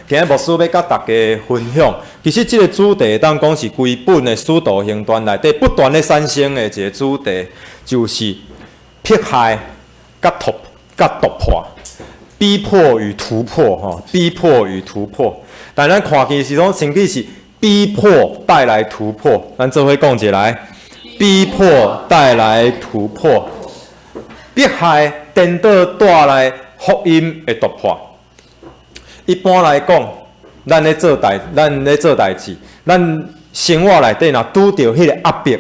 今日牧師欲佮大家分享，其實這个主題會當講是規本的《使徒行傳》內底不斷咧產生的一个主題，就是迫害佮突佮突破，逼迫與突破，吼，逼迫與突破。但咱看見是講，甚至是逼迫帶來突破。咱做伙講一來，逼迫帶來突破，迫害顛倒帶來福音的突破。一般來講，咱咧做代誌，咱生活內底若拄著彼个壓迫，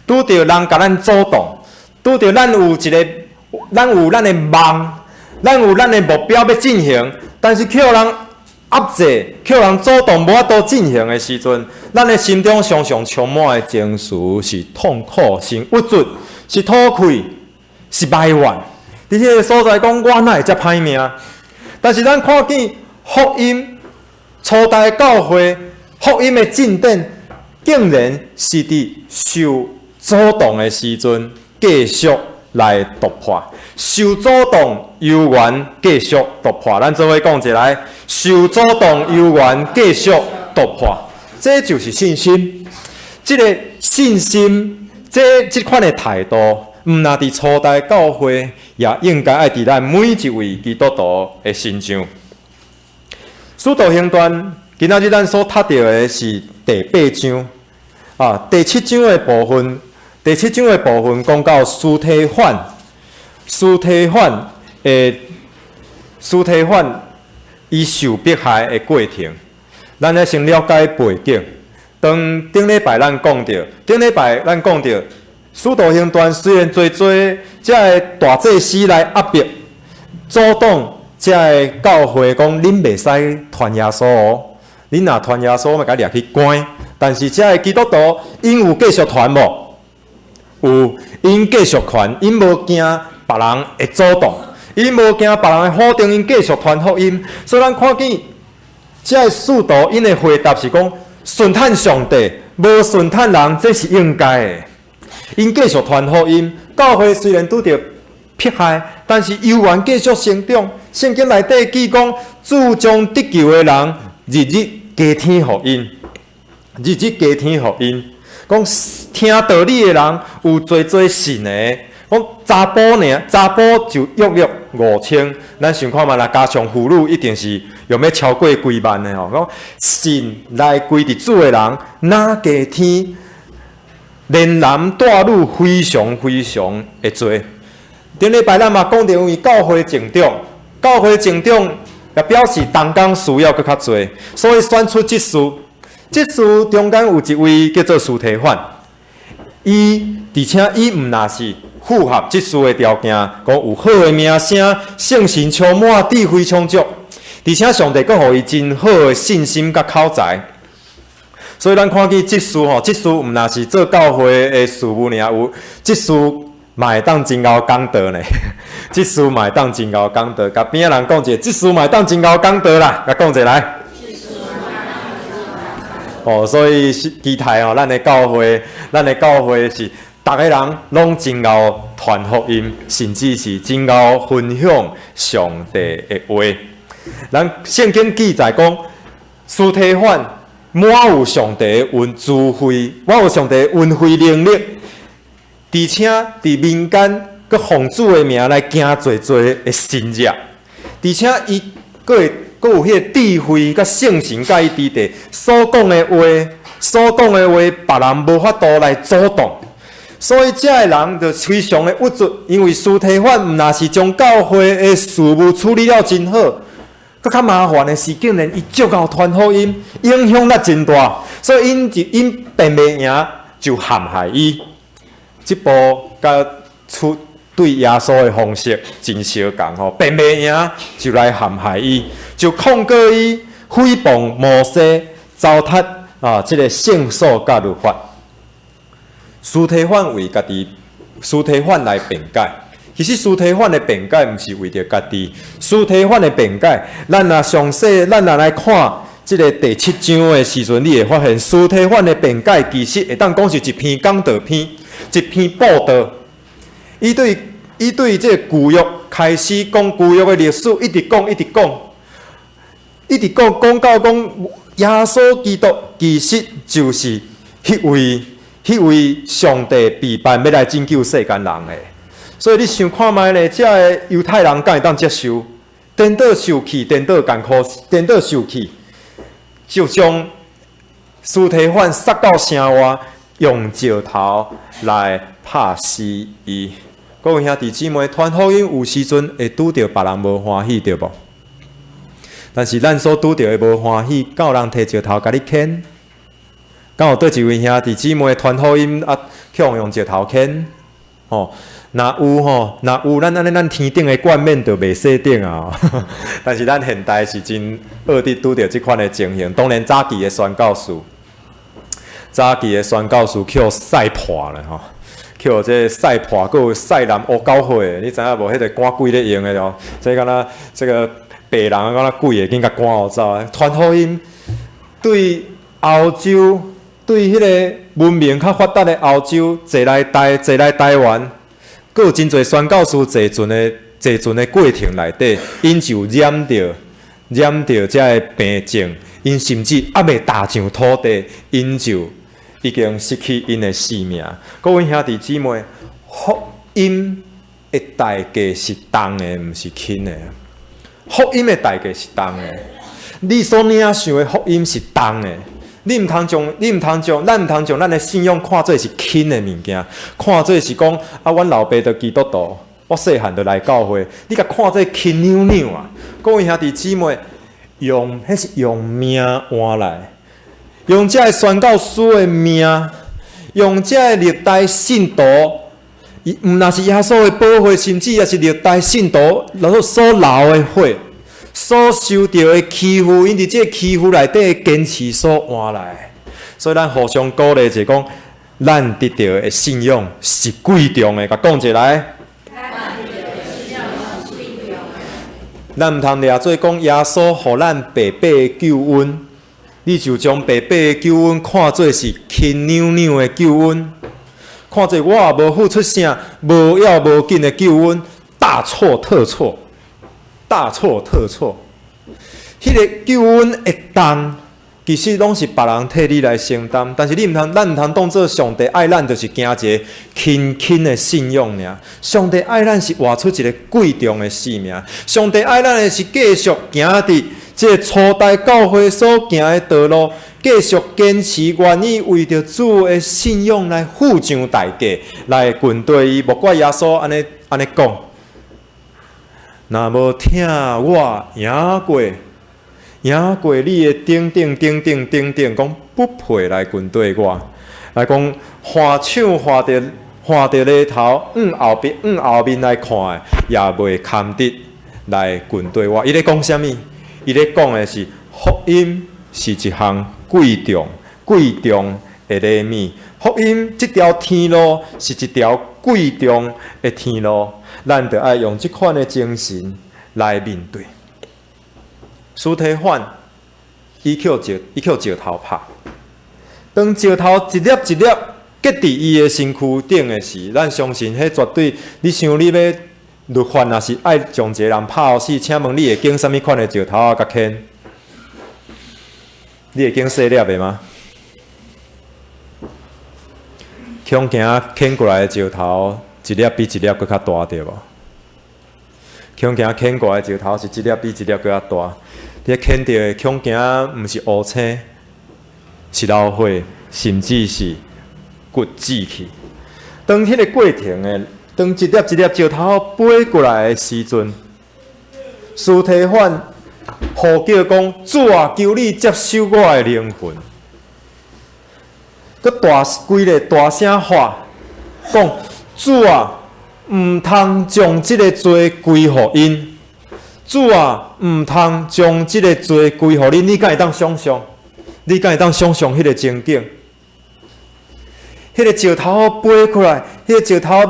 拄著人共咱阻擋，拄著咱有一个，咱有咱的夢，咱有咱的目標欲進行，但是予人壓制，予人阻擋，無法度進行的時陣，咱的心中常常充滿的情緒是痛苦、是鬱卒、是吐氣、是埋怨。佇彼个所在講，我哪會遮歹命？但是咱看見福音初代教會福音的進展，竟然是佇受阻擋的時陣繼續來突破。受阻擋猶原繼續突破。咱做伙講一來，受阻擋猶原繼續突破，這就是信心。這个信心，這這款的態度，毋但佇初代教會，也應該愛佇咱每一位基督徒的身上。使徒行傳，今仔日咱所讀著的是第八章，啊，第七章的部分，第七章的部分講到司提反，司提反的司提反伊受迫害的過程，咱愛先了解背景。當頂禮拜咱講著，頂禮拜咱講著，使徒行傳雖然濟濟遮个大祭司來壓迫、阻擋。遮个教會講，恁袂使傳耶穌哦，恁若傳耶穌，嘛共掠去關。但是遮个基督徒，𪜶有繼續傳無？有，𪜶繼續傳，𪜶無驚別人會阻擋，𪜶無驚別人會否定，𪜶繼續傳福音。所以咱看見遮个使徒，𪜶的回答是講：順趁上帝，無順趁人，這是應該的。𪜶繼續傳福音，教會雖然拄著迫害，但是猶原繼續成長。聖經內底記講，主將得救的人日日加添予𪜶，日日加添予𪜶。講聽道理的人有濟濟信的，講查埔爾，查埔就約約5000。咱想看覓啦，加上婦女一定是用欲超過幾萬的吼。講信來歸佇主的人，若加添，連男帶女非常非常的濟。頂禮拜咱嘛講著，因為教會增長，教會增長也表示同工需要閣較濟，所以選出執事。執事中間有一位叫做司提反，伊而且伊毋若是符合執事的條件，講有好的名聲、聖神充滿、智慧充足，而且上帝閣予伊真好的信心佮口才。所以咱看見執事吼，執事毋若是做教會的事務爾，有執事嘛會當真𠢕講道呢，執事嘛會當真𠢕講道，共邊仔人講一下，執事嘛會當真𠢕講道啦，共講一下來。哦，所以是期待哦，咱的教會，咱的教會是逐个人攏真𠢕傳福音，甚至是真𠢕分享上帝的話。咱聖經記載講，司提反滿有上帝的恩智慧，滿有上帝的恩惠能力。而且佇民間，閣奉主的名來行濟濟的神跡，而且伊閣會閣有彼个智慧佮聖神佮伊佇佇所講的話，所講的話，別人無法度來阻擋。所以遮个人就非常的鬱卒，因為司提反毋若是將教會的事務處理了真好，閣較麻煩的是，竟然伊足𠢕傳福音，影響力真大，所以𪜶就𪜶辯袂贏，就陷害伊。這步佮出對耶穌的方式真相仝吼，辯袂贏就來陷害伊，就控告伊誹謗摩西，糟蹋啊這个聖所佮律法。司提反為家己，司提反來辯解。其實司提反的辯解毋是為著家己，司提反的辯解，咱若詳細，咱若來看這个第七章的時陣，你會發現司提反的辯解其實會當講是一篇講道篇。一篇布道，伊對伊對這个舊約開始講舊約的歷史，一直講一直講。一直講講到講耶穌基督其實就是彼位上帝備辦欲來拯救世間人的。所以你想看覓咧，遮个猶太人敢會當接受？顛倒受氣，顛倒艱苦，顛倒受氣，就將司提反殺到城外，用石頭來拍死伊。各位兄弟姊妹，傳福音有時陣會拄著別人無歡喜，對無？但是咱所拄著的無歡喜，敢有人提石頭共你牽？敢有佗一位兄弟姊妹傳福音啊，去予用石頭牽？吼，若有吼，若有咱按呢，咱天頂的冠冕就袂使頂啊！但是咱現代是真惡佇拄著這款的情形。當然早期的宣教士，早期的宣教士去予賽破了吼，去予這個賽破，閣有賽南烏狗血，你知影無？彼个趕鬼咧用的哦，這敢若這个白人敢若鬼會緊共趕予走。傳福音對歐洲，對彼个文明較發達的歐洲，坐來台灣，閣有真濟宣教士坐船的過程內底，𪜶就染著遮个病症，𪜶甚至猶未踏上土地，𪜶就已經失去𪜶的性命。各位兄弟姊妹，福音的代價是重的，毋是輕的。福音的代價是重的，你所領受的福音是重的。你毋通將，咱毋通將咱的信仰看做是輕的物件，看做是講啊，阮老爸就基督徒，我細漢就來教會，你共看做輕裊裊啊！各位兄弟姊妹，用彼是用命換來，用這个宣教師的命，用這个歷代信徒，伊毋但是耶穌的寶血，甚至也是歷代信徒所流的血，所受著的欺負，𪜶佇這个欺負內底堅持所換來，所以咱互相鼓勵者講，咱得著的信仰是貴重的，共講一來。咱毋通掠做講耶穌予咱白白的救恩，你就將白白的救恩看做是輕裊裊的救恩，看做我也無付出啥，無要無緊的救恩，大錯特錯。大錯特錯，彼个救恩的重，其實攏是別人替你來承擔。但是你毋通，咱毋通當做上帝愛咱，就是行一个輕輕的信仰爾。上帝愛咱是活出一个貴重的生命。上帝愛咱的是繼續行佇這个初代教會所行的道路，繼續堅持願意為著主的信仰來付上代價，來跟隨伊。莫怪耶穌按呢按呢講。若無疼我贏過，贏過你的等等等等等等，講不配來跟隨我。來講，換手換著犁頭，向後面來看的，也袂堪得來跟隨我。伊咧講啥物？伊咧講的是福音是一項貴重、貴重的禮物。福音這條天路是一條貴重的天路。咱著愛用這款的精神來面對。司提反，伊去石頭拍。當石頭一粒一粒結佇伊的身軀頂的時，咱相信彼絕對。你想你欲律法若是愛將一个人拍予死，請問你會揀啥物款的石頭仔共牽？你會揀細粒的嗎？恐驚牽過來的石頭，一粒比一粒閣較大，對無？恐驚牽過來的石頭是一粒比一粒閣較大，你牽著的恐驚毋是烏青，是流血，甚至是骨折去。當彼个過程的，當一粒一粒石頭飛過來的時陣，司提反呼叫講：主啊，求你接受我的靈魂。閣大規个大聲喊，講：主啊，毋通將這个罪歸予𪜶。主啊，毋通將這个罪歸予恁。你敢會當想像？你敢會當想像彼个情景？彼个石頭飛過來，彼个石頭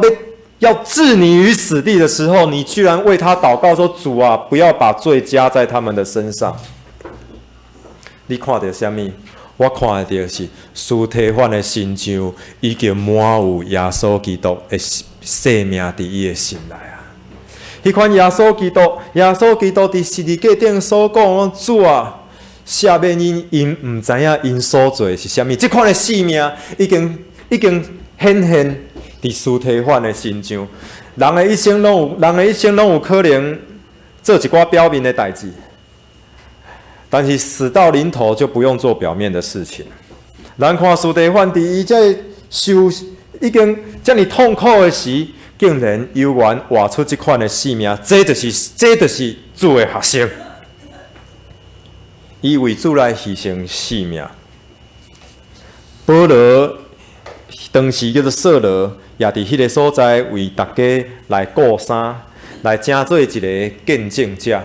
要置你於死地的時候，你居然為他禱告說：主啊，不要把罪加在他們的身上。你看著啥物？我看著是司提反的身上已經滿有耶穌基督的生命佇伊的心內啊！彼款耶穌基督，耶穌基督佇十字架頂所講：主啊，赦免𪜶，𪜶毋知影𪜶所做是啥物。這款的性命已經顯現佇司提反的身上。人的一生攏有可能做一寡表面的代誌，但是死到臨頭就不用做表面的事情。咱看司提反佇伊這受已經遮爾痛苦的時，竟然猶原活出這款的性命，這就是主的學生。伊為主來犧牲性命。保羅當時叫做掃羅，也佇彼个所在為大家來顧衫，來成做一个見證者。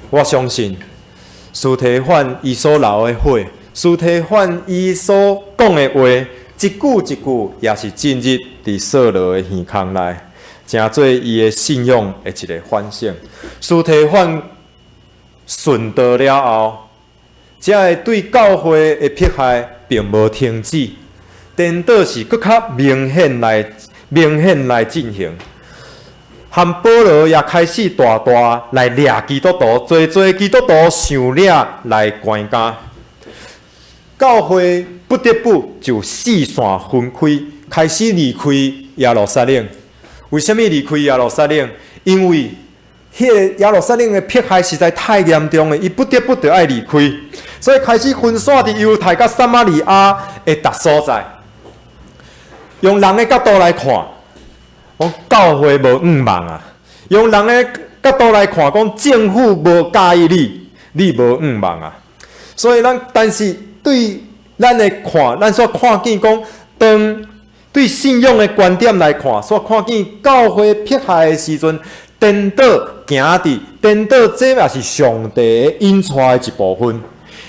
我相信司提反伊所流的血，司提反伊所講的話，一句一句也是進入佇掃羅的耳孔內，成做伊的信仰的一个反省。司提反殉道了後，這个對教會的迫害並無停止，顛倒是閣較明顯來進行。和保羅也開始大大來掠基督徒，濟濟基督徒受掠來關監。教會不得不就四散分開，開始離開耶路撒冷。為啥物離開耶路撒冷？因為彼个耶路撒冷的迫害實在太嚴重了，伊不得不著愛離開，所以開始分散佇猶太佮撒瑪利亞的逐所在。用人的角度來看，講教會無向望啊；用人的角度來看，講政府無佮意你，你無向望啊。所以咱，但是對咱的看，咱所看見講，當對信仰的觀點來看，所看見教會迫害的時陣，顛倒行佇顛倒，這也是上帝引帶的一部分，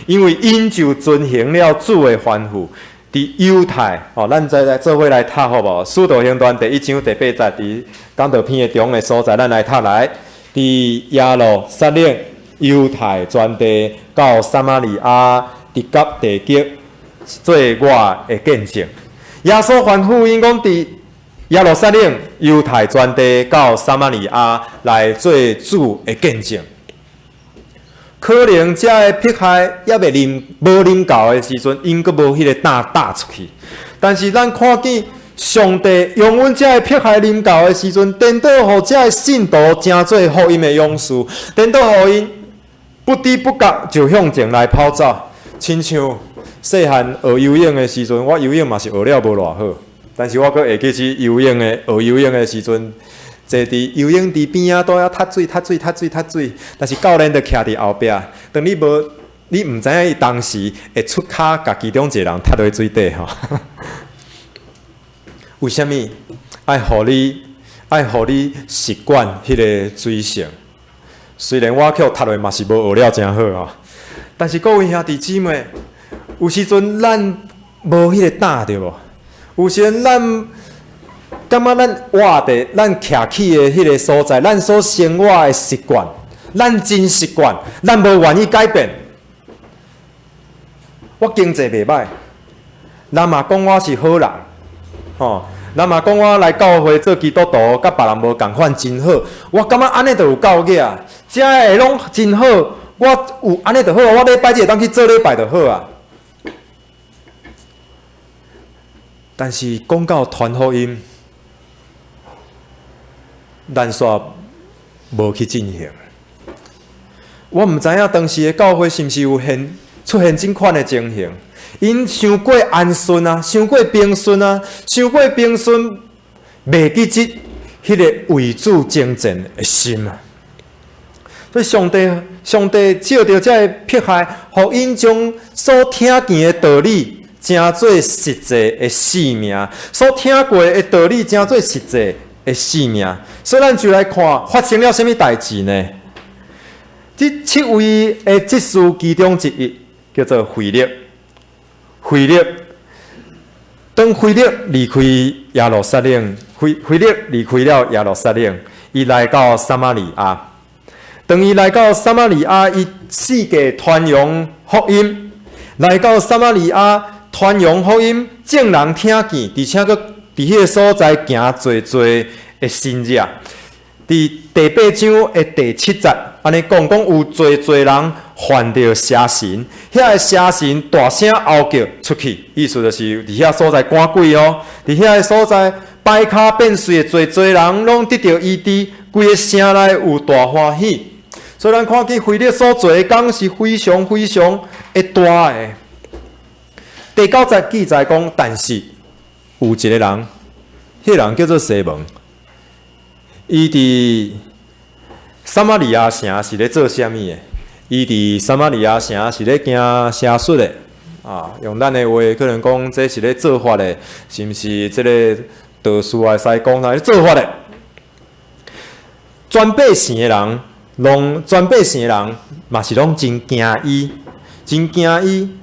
因為𪜶就遵行了主的吩咐，佇猶太哦，咱再來做伙來讀好無？使徒行傳第一章第八節，佇講道片的中的所在，咱來讀來。佇耶路撒冷、猶太全地到撒瑪利亞，直到地極，做我的見證。耶穌吩咐𪜶講，佇耶路撒冷、猶太全地到撒瑪利亞來做主的見證。可能這个迫害猶未臨無臨到的時陣，𪜶閣無彼个膽踏出去。但是咱看見上帝容允這个迫害臨到的時陣，顛倒予這个信徒成做福音的勇士，顛倒予𪜶不知不覺就向前來跑走。親像細漢學游泳的時陣，我游泳嘛是學了無偌好，但是我閣會記起游泳的學游泳的時陣，坐佇游泳池邊仔，都遐踢水、踢水、踢水、踢水，但是教練就徛佇後壁。當你無，你毋知影伊當時會出跤，共其中一個人踢落水底吼。為啥物愛予你習慣彼个水性？雖然我予踢落嘛是無學了誠好吼，但是各位兄弟姊妹，有時陣咱無彼個膽對無？有時陣咱感覺咱活佇咱徛起的彼个所在，咱所生活的習慣，咱真習慣，咱無願意改變。我經濟袂䆀，人嘛講我是好人，吼，人嘛講我來教會做基督徒，佮別人無仝款真好。我感覺按呢就有夠額啊，遮的攏真好，我有按呢就好，我禮拜日會當去做禮拜就好啊。但是講到傳福音，咱煞無去進行。我毋知影當時的教會是毋是有現出現這款的情形，𪜶傷過安順啊，傷過平順啊，傷過平順，袂記得彼个為主征戰的心啊。所以上帝，上帝藉著這个迫害，予𪜶將所聽見的道理，成做實際的性命；所聽過的道理，成做實際的性命。所以咱就來看發生了啥物代誌呢？這七位的執事其中之一叫做腓力。腓力當腓力離開耶路撒冷，腓力離開了耶路撒冷，伊來到撒瑪利亞。當伊來到撒瑪利亞，伊四界傳揚福音，來到撒瑪利亞傳揚福音，眾人聽見，而且閣佇彼个所在行濟濟的神蹟。佇第八章的第七節。按呢講，講有濟濟人犯著邪神，遐个邪神大聲嗷叫出去，意思就是佇遐所在趕鬼哦，佇遐个所在掰跤變爿的濟濟人攏得著醫治，規个城內有大歡喜。所以咱看見腓力所做的工是非常非常的大的。第九節記載講，但是有一個人，彼個人叫做西門，伊佇撒瑪利亞城是咧做啥物的？伊佇撒瑪利亞城是咧行邪術的，啊，用咱的話可能講這是咧做法的，是毋是？這个道士會使講啥？咧做法的。全百姓的人，攏全百姓的人嘛是攏真驚伊，真驚伊。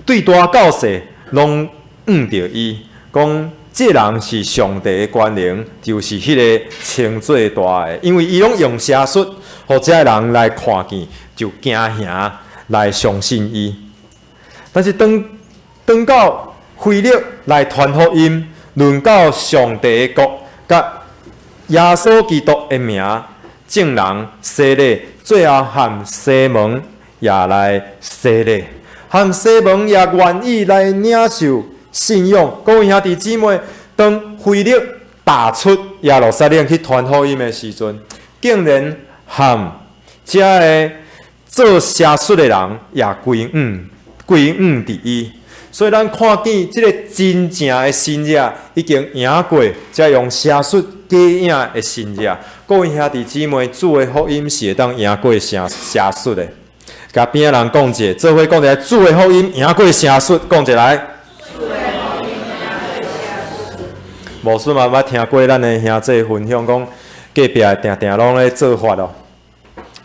對大到細攏向著伊，講這人是上帝的權能，就是彼个稱做大的，因為伊攏用邪術，予遮的人來看見，就驚嚇來相信伊。但是當當到腓力來傳福音，論到上帝的國，佮耶穌基督的名，眾人洗禮，最後和西門也來洗禮。和西門也願意來領受信仰。各位兄弟姊妹，當腓力踏出耶路撒冷去傳福音的時陣，竟然和遮个做邪術的人也歸向歸向佇伊。所以咱看見這个真正的神跡已經贏過遮用邪術假影的神跡。各位兄弟姊妹，主的福音是會當贏過邪邪術的。共邊仔人講者，做伙講一下，主的福音贏過邪術，講一來。牧師嘛捌聽過咱的兄弟分享講，隔壁的定定攏咧做法哦，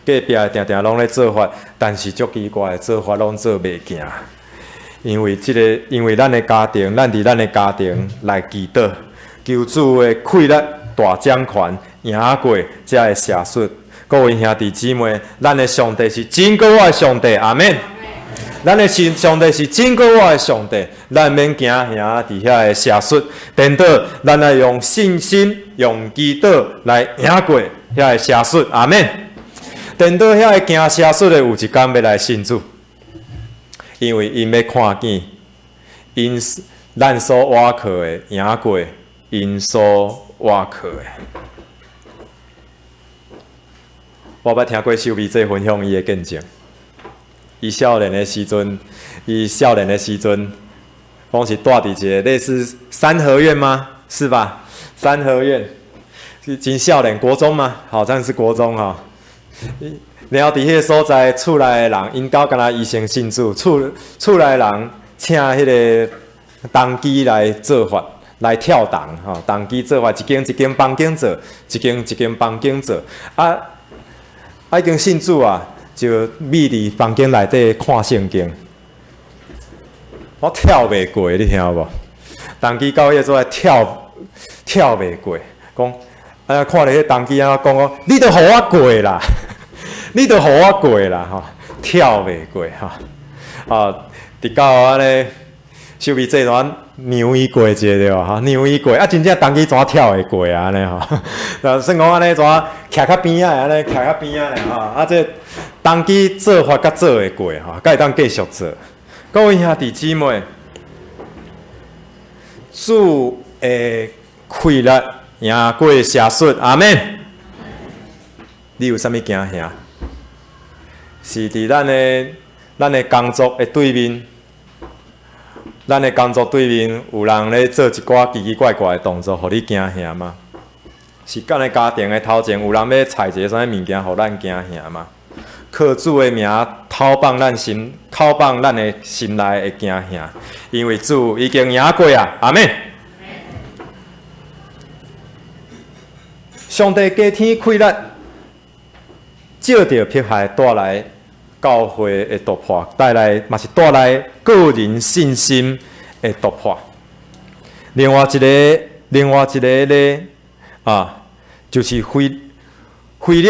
隔壁的定定攏咧做法，但是足奇怪，做法攏做袂行，因為這个，因為咱的家庭，咱佇咱的家庭來祈禱，求主的氣力大掌權，贏過遮个邪術。各位兄弟姊妹，咱的上帝是真過活的上帝，阿們。咱的神上帝是真過活的上帝，咱免驚嚇佇遐的邪術，顛倒咱愛用信心、用祈禱來贏過遐个邪術，阿們。顛倒遐个驚邪術的有一工欲來信主，因為𪜶欲看見𪜶咱所倚靠的贏過𪜶所倚靠的。我捌聽過秀美姐分享伊的見證。伊少年的時陣，伊少年的時陣，講是蹛佇一个類似三合院嗎？是吧？三合院是真少年，國中嗎？好像是國中吼。然後佇彼个所在，厝內的人，𪜶兜敢若醫生信主，厝厝內人請彼个童乩來做法，來跳童吼，童乩做法，一間一間房間做，一間一間房間做，啊。啊，已經信主啊，就覕佇房間內底看聖經。我跳袂過，你聽有無？童乩到彼个所在跳跳袂過，講啊，看著彼童乩按怎講講，你著予我過啦，你著予我過啦吼，跳袂過吼。啊，直到按呢，秀美姐怎讓伊過一下對無？吼，讓伊過，啊，真正童乩怎跳會過啊？按呢吼，啊，算講按呢怎徛較邊仔按呢，徛較邊仔咧吼，啊，這童乩做法閣做會過吼，閣會當繼續做。各位兄弟姊妹，主的氣力贏過邪術，阿們。你有啥物驚嚇？是佇咱的工作的對面。咱的工作對面有人咧做一寡奇奇怪怪的動作，予你驚嚇嗎？是咱的家庭的頭前有人欲踩一个啥物物件，予咱驚嚇嗎？靠主的名拷放咱心，拷放咱的心內的驚嚇，因為主已經贏過啊！阿們。上帝加添氣力，藉著迫害帶來教會的突破，帶來嘛是帶來個人信心的突破。另外一个，另外一个咧，啊，就是腓腓力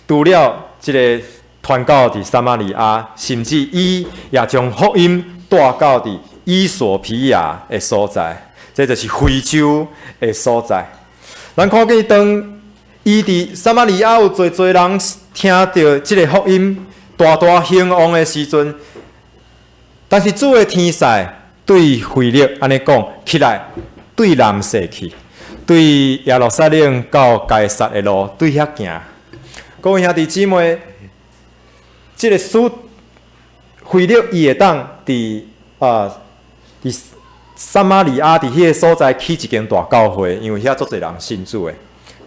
除了這个傳教佇撒瑪利亞，甚至伊也將福音帶到佇衣索比亞的所在，這就是非洲的所在。咱看見當伊佇撒瑪利亞有濟濟人聽聽著這个福音大大興旺的時陣，但是主的天使對腓力按呢講：起來，對南勢去，對耶路撒冷到該撒的路，對遐行。各位兄弟姊妹，這个使腓力伊會當佇撒瑪利亞佇彼个所在起一間大教會，因為遐足濟人信主的。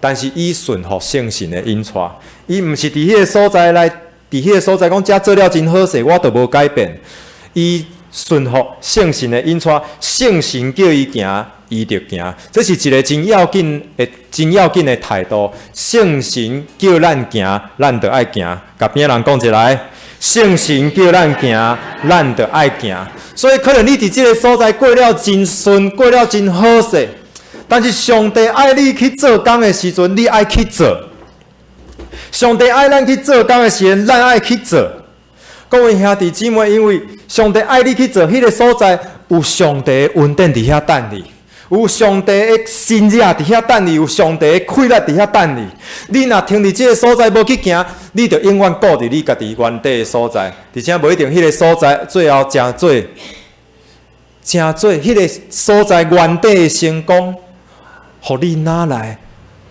但是伊順服聖神的引帶，伊毋是佇彼个所在來，佇彼个所在講遮做了真好勢，我就無改變。伊順服聖神的引帶，聖神叫伊行，伊就行。這是一个真要緊的、真要緊的態度。聖神叫咱行，咱就愛行。共邊仔人講一下，聖神叫咱行，咱就愛行。所以可能你佇這个所在過了真順，過了真好勢，但是上帝愛你去做工的時陣，你愛去做。上帝愛咱去做工的時陣，咱愛去做。各位兄弟姊妹，因為上帝愛你去做，彼个所在有上帝的恩典佇遐等你，有上帝的神跡佇遐等你，有上帝的氣力佇遐等你。你若停佇這个所在無去行，你就永遠顧佇你家己原底的所在，而且無一定彼個所在最後成做成做彼个所在原底的成功，予你哪來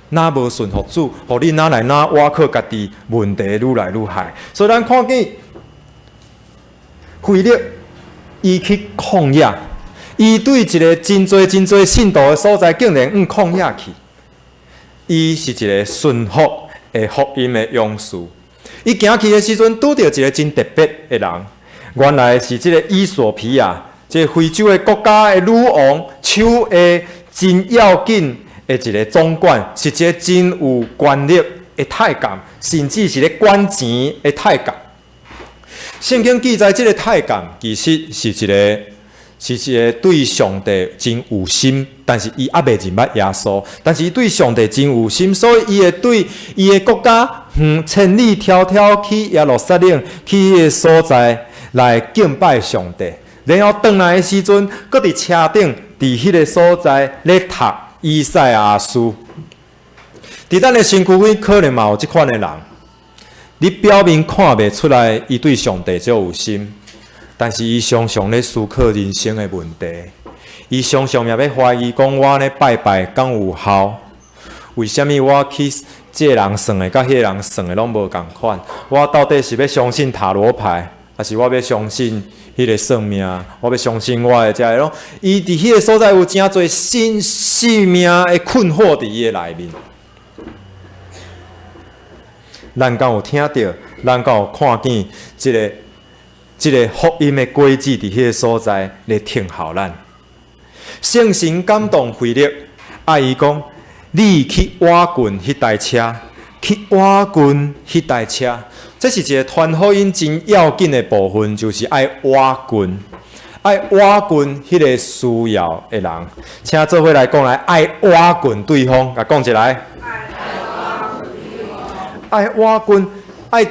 哪無順服主，予你哪來哪倚靠家己，問題愈來愈害。所以咱看見腓力伊去曠野，伊對一个真濟真濟信徒的所在，竟然往曠野去。伊是一个順服的福音的勇士。伊行去的時陣，拄著一个真特別的人，原來是這个衣索比亞，這个非洲的國家的女王，手下真要緊的一个總管，是一个真有權力的太監，甚至是咧管錢的太監。聖經記載，這个太監其實是一个對上帝真有心，但是伊猶未認捌耶穌，但是伊對上帝真有心，所以伊會對伊的國家遠千里迢迢去耶路撒冷，去彼个所在來敬拜上帝。然後轉來的時陣，閣佇車頂，佇彼个所在咧讀以賽亞書。佇咱的身軀邊可能嘛有這款的人，你表面看袂出來，伊對上帝足有心，但是伊常常咧思考人生的問題，伊常常也欲懷疑講我按呢拜拜敢有效？為啥物我去這个人算的，佮彼个人算的攏無仝款？我到底是欲相信塔羅牌，還是我欲相信彼个算命？我欲相信我的這个攏？伊佇彼个所在有誠濟生性命的困惑佇伊的內面。咱敢有聽著？咱敢有看見這个福音的果子佇彼个所在咧聽候咱？聖神感動腓力，愛伊講：你去倚近彼台車，去倚近彼台車。這是一个傳福音真要緊的部分，就是愛倚近，愛倚近彼个需要的人。請做伙來講來，愛倚近對方，共講一下。愛倚近，愛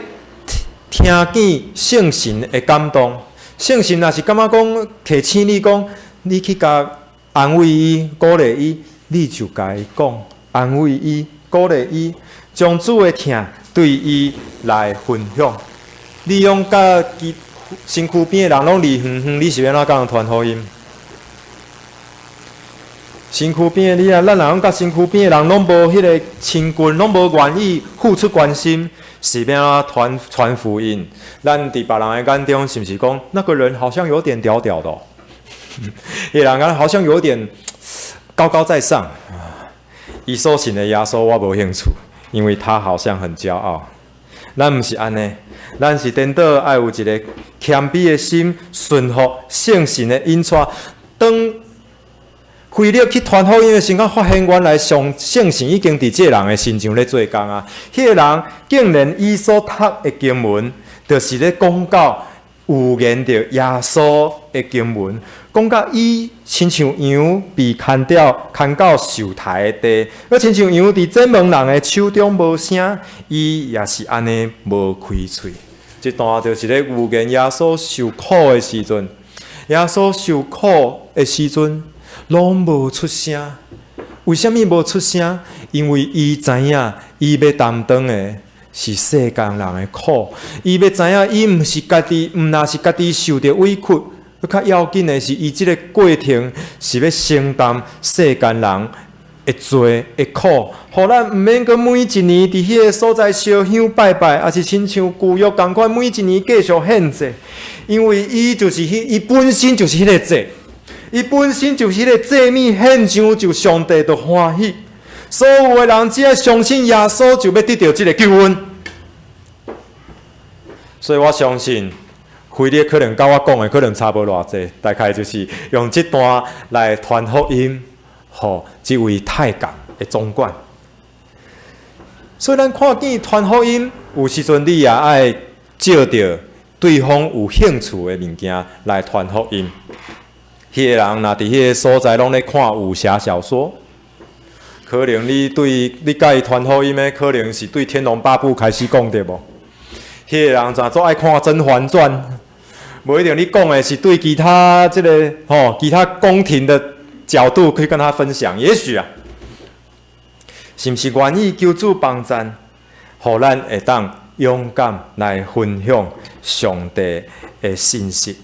聽見聖神的感動。聖神若是感覺講提醒你講，你去共安慰伊、鼓勵伊，你就共伊講，安慰伊、鼓勵伊，將主的疼對伊來分享。你用佮其身軀邊的人攏離遠遠，你是欲按怎共人傳福音？身軀邊的你啊，咱若講佮身軀邊的人攏無彼個親近，攏無願意付出關心，是欲按怎傳傳福音？咱佇別人的眼中，是毋是講那個人好像有點屌屌的？彼個人好像有點高高在上。伊所信的耶穌我無興趣，因為他好像很驕傲。咱毋是按呢，咱是顛倒愛有一個謙卑的心，順服聖神的引帶。當腓力去傳福音的時陣，發現原來上聖神已經佇這個人的身上咧做工啊！彼個人竟然伊所讀的經文，就是咧講到預言著耶穌的經文，講到伊親像羊被牽掉牽到受刣的地，閣親像羊佇剪毛人的手中無聲，伊也是按呢無開喙。這段就是咧預言耶穌受苦的時陣，耶穌受苦的時陣，攏無出聲。為啥物無出聲？因為伊知影，伊欲擔當的是世間人的苦。伊欲知影，伊毋是家己，毋若是家己受著委屈，閣較要緊的是，伊這个過程是欲承擔世間人的罪的苦，予咱毋免閣每一年佇彼个所在燒香拜拜，抑是親像舊約仝款，每一年繼續獻祭。因為伊就是彼，伊本身就是彼个祭，伊本身就是彼个祭物獻上，就上帝就歡喜。所有的人只要相信耶穌，就欲得著這个救恩。所以我相信，腓力可能佮我講的可能差無偌濟，大概就是用這段來傳福音，予這位太監的總管。所以咱看見傳福音，有時陣你也愛借著對方有興趣的物件來傳福音。彼个人若佇彼个所在攏咧看武俠小說，可能你對你佮伊傳福音的，可能是對《天龍八部》開始講對無？彼个人怎做愛看《甄嬛傳》？無一定你講的是對其他這个吼，其他宮廷的角度去跟他分享，也許啊，是毋是願意求主幫贊，予咱會當勇敢來分享上帝的信息，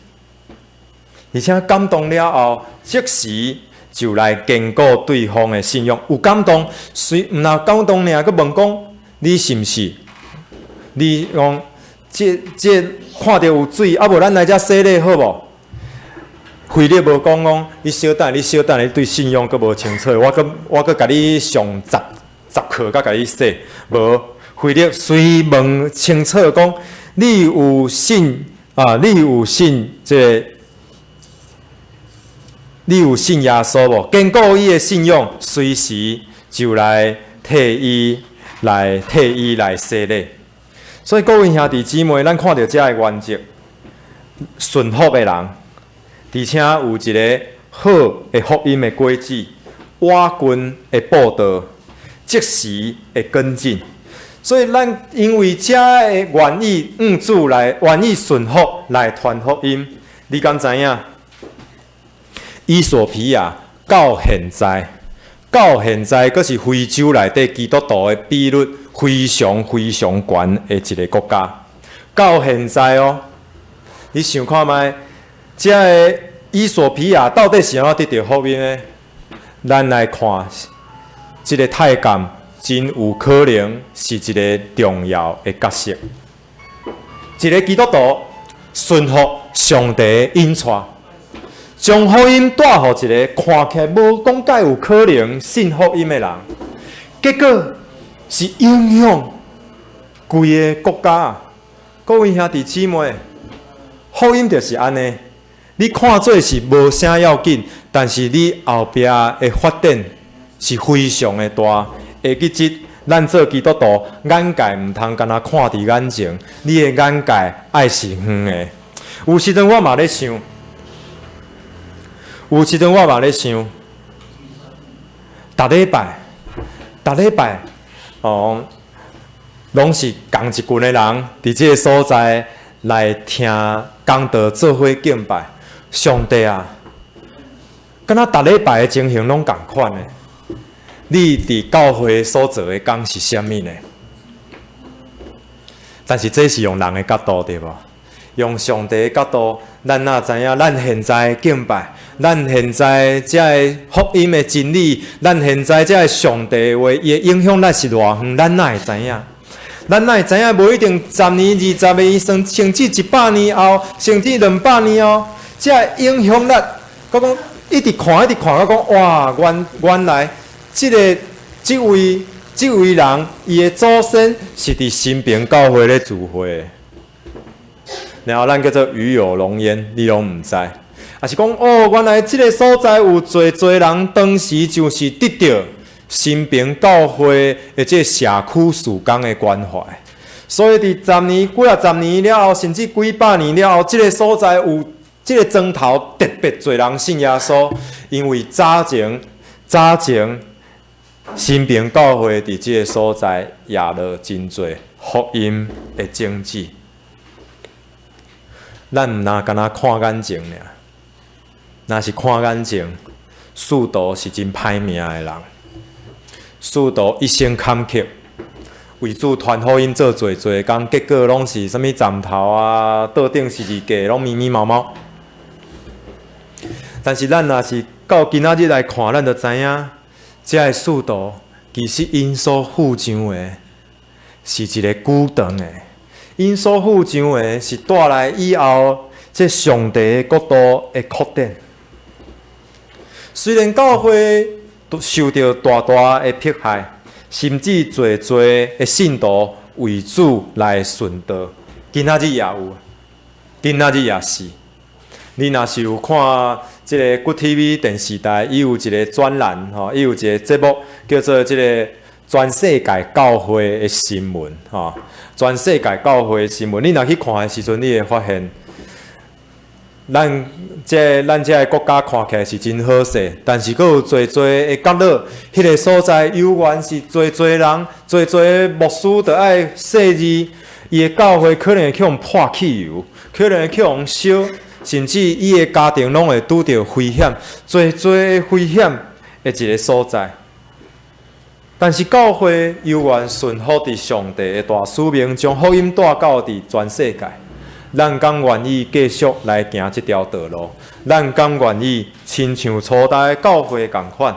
而且感動了後，即時就來堅固對方的信仰。有感動，雖毋若感動爾，閣問講你是毋是？你講這這看著有水，啊無咱來遮洗禮好無？腓力無講講，你小等，你小等，你對信仰閣無清楚，我閣我閣共你上十十課，閣共你洗。無，腓力隨問清楚講，你有信啊？你有信這个？你有信耶穌無？堅固伊的信仰，隨時就來替伊來替伊來洗禮。所以各位兄弟姊妹，咱看著遮个原則，順服的人，而且有一个好的福音的果子，倚近的布道，即時的跟進。所以咱因為遮个願意向主來，願意順服來傳福音，你敢知影？衣索比亞到現在，到現在，閣是非洲內底基督徒的比率非常非常懸的一个國家。到現在哦，你想看覓？遮个衣索比亞到底是按怎得著福音的？咱來看，這个太監真有可能是一个重要的角色。一个基督徒順服上帝的引帶，將福音帶予一个看起來無講蓋有可能信福音的人，結果是影響規个國家。各位兄弟姊妹，福音就是按呢。你看做是無啥要緊，但是你後壁的發展是非常的大。會記得，咱做基督徒，眼界毋通干焦看佇眼前，你的眼界愛是遠的。有時陣我嘛咧想，有時陣我嘛咧想，逐禮拜，逐禮拜，哦，攏是仝一群的人佇這个所在來聽講道，做伙敬拜。上帝啊，敢若逐禮拜的情形攏仝款的。你佇教會所做的工是啥物呢？但是這是用人的角度對無？用上帝的角度，咱哪知影？咱現在敬拜，咱現在這个福音的真理，咱現在這个上帝的話，伊的影響力是偌遠？咱哪會知影？咱哪會知影？無一定十年、二十年，甚至100年後，甚至200年後，這个影響力，閣講一直看，一直看，閣講哇，原原來這个這位這位人，伊的祖先是佇新平教會咧聚會。然後咱叫做與有榮焉，你攏毋知。抑是講哦，原來這个所在有濟濟人，當時就是得著新平教會的這个社區事工的關懷。所以佇十年、幾仔十年了後，甚至幾百年了後，這个所在有這个莊頭特別濟人信耶穌，因為早前早前新平教會佇這个所在也落真濟福音的種子。咱毋若干焦看眼前爾，若是看眼前，使徒是真歹命的人。使徒一生坎坷，為主傳福音做濟濟工，結果攏是啥物斬頭啊、倒釘十字架，攏密密麻麻。但是咱若是到今仔日來看，咱就知影，這个使徒其實𪜶所負上的是一个久長的，𪜶所負上的是帶來以後這上帝的國度的擴展。雖然教會都受著大大的迫害，甚至濟濟的信徒為主來殉道，今仔日也有，今仔日也是。你若是有看這个骨 TV 電視台，伊有一个專欄吼，伊有一个節目叫做這个全世界教會的新聞吼，全世界教會的新聞，你若去看的時陣，你會發現，咱這个國家看起來是真好勢，但是閣有濟濟的角落，彼个所在猶原是濟濟人、濟濟牧師著愛細膩，伊的教會可能會去予潑汽油，可能會去予燒，甚至伊的家庭攏會拄著危險，濟濟的危險的一个所在。但是教會猶原順服佇上帝的大使命，將福音帶到佇全世界。咱敢願意繼續來行這條道路？咱敢願意親像初代教會仝款，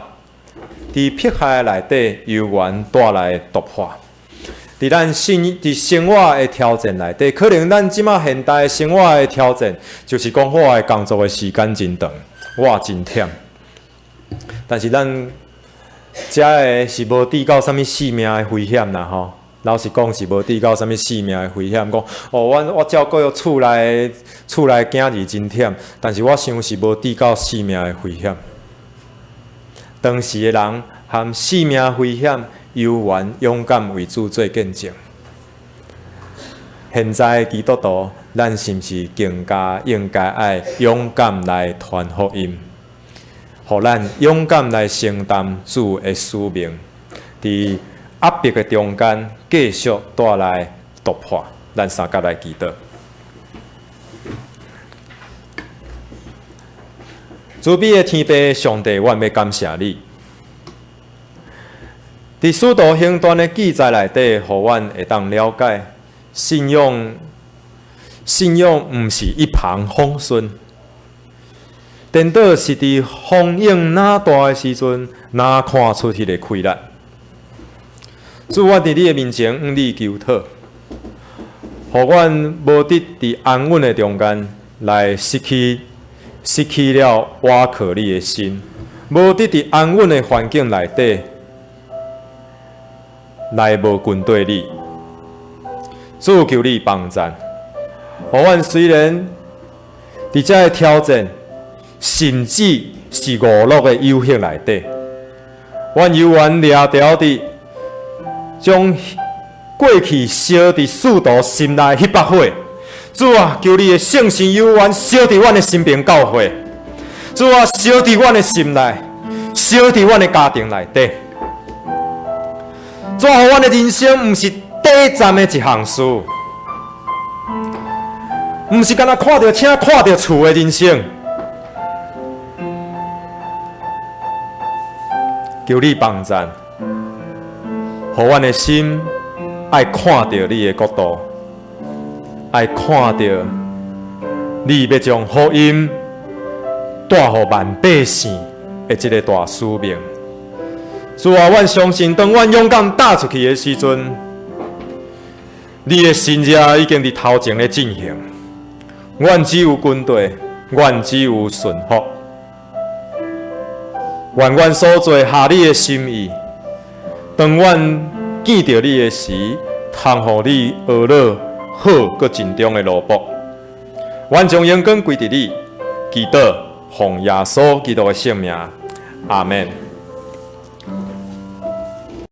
佇迫害內底猶原帶來突破？佇咱信佇生活的挑戰內底，可能咱這馬現代生活的挑戰，就是講我的工作的時間真長，我真忝。但是咱遮的是無拄到啥物性命的危險啦吼。老實講是無拄到啥物性命的危險，講哦，阮我照顧厝內囝兒真忝，但是我想是無拄到性命的危險。當時的人含性命危險，猶原勇敢為主做見證。現在基督徒，咱是毋是更加應該愛勇敢來傳福音，予咱勇敢來承擔主的使命，佇壓迫的中間繼續帶來突破。咱三佮來祈禱。慈悲的天父上帝，阮欲感謝你。佇使徒行傳的記載內底，予阮會當了解信仰，信仰毋是一帆風順，顛倒是佇風湧若大的時陣，若看出彼个氣力。主，我佇你的面前向你求討，予阮無得佇安穩的中間來失去了倚靠你的心，無得佇安穩的環境內底來無跟綴你。主，求你幫贊，予阮雖然佇這个挑戰，甚至是娛樂的誘惑內底，阮猶原掠牢佇將過去燒佇使徒心內彼把火。主啊，求你的聖神猶原燒佇阮的身邊教會。主啊，燒佇阮的心內，燒佇阮的家庭內底。主啊，予阮的人生毋是短暫的一項事，毋是干焦看著車、看著厝的人生。求你幫贊，予阮的心愛看著你的國度，愛看著你欲將福音帶予萬百姓的這个大使命。主啊，阮相信，當阮勇敢踏出去的時陣，你的神蹟已經佇頭前咧進行。阮只有跟綴，阮只有順服。願阮所做合你的心意。當阮見著你的時，通予你呵咾好閣慎重的奴僕。阮將榮光歸佇你，祈禱奉耶穌基督的聖名，阿們。